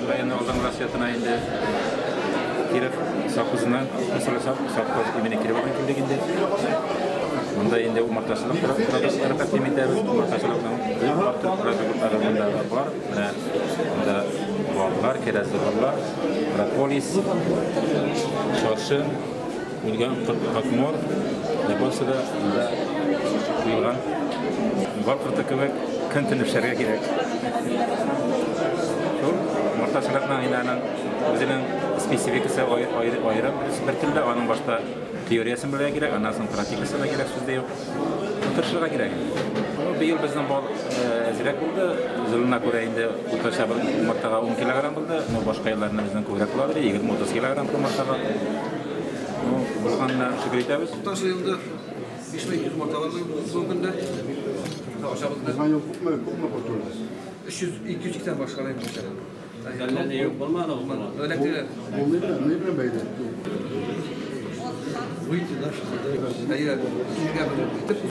Районы алдынгылар чатына инде. Киров совхозыннан, совхоз имени Кировадан килдек инде. Монда инде умартачылык продуктлары тәкъдим итәбез. Умартачылыкның бик төп продуктлары монда бар. Менә монда баллар, кәрәзле баллар, прополис, чыршы, үлгән катмор, барысы да монда куелган. Бал корты кебек көн-төн эшләргә кирәк. Шул умартачылыкның инде аның үзенең спецификасы аерым бер төрле, аның башта теориясен белергә кирәк, аннан соң практикасы да кирәк, сүз дә юк. Тырышырга кирәк. Быел безнең бал әзрәк булды. Елына күрә инде уртача бер умартага 10 килограмм булды. Но башка елларында безнең күбрәк була иде, 20-30 килограмм бер умартага. Ну, булганына шөкер итәбез. Уртача елда 5200 умарта бар бүгенге көндә. Ашабыз. Узган ел күпме корт үлде? 300 280 башка инде. Әллә ни юк булмады ул. Эләктерә. Ул ни белән, ни белән бәйле? Выйти, да, что-то. Әйе, итеп.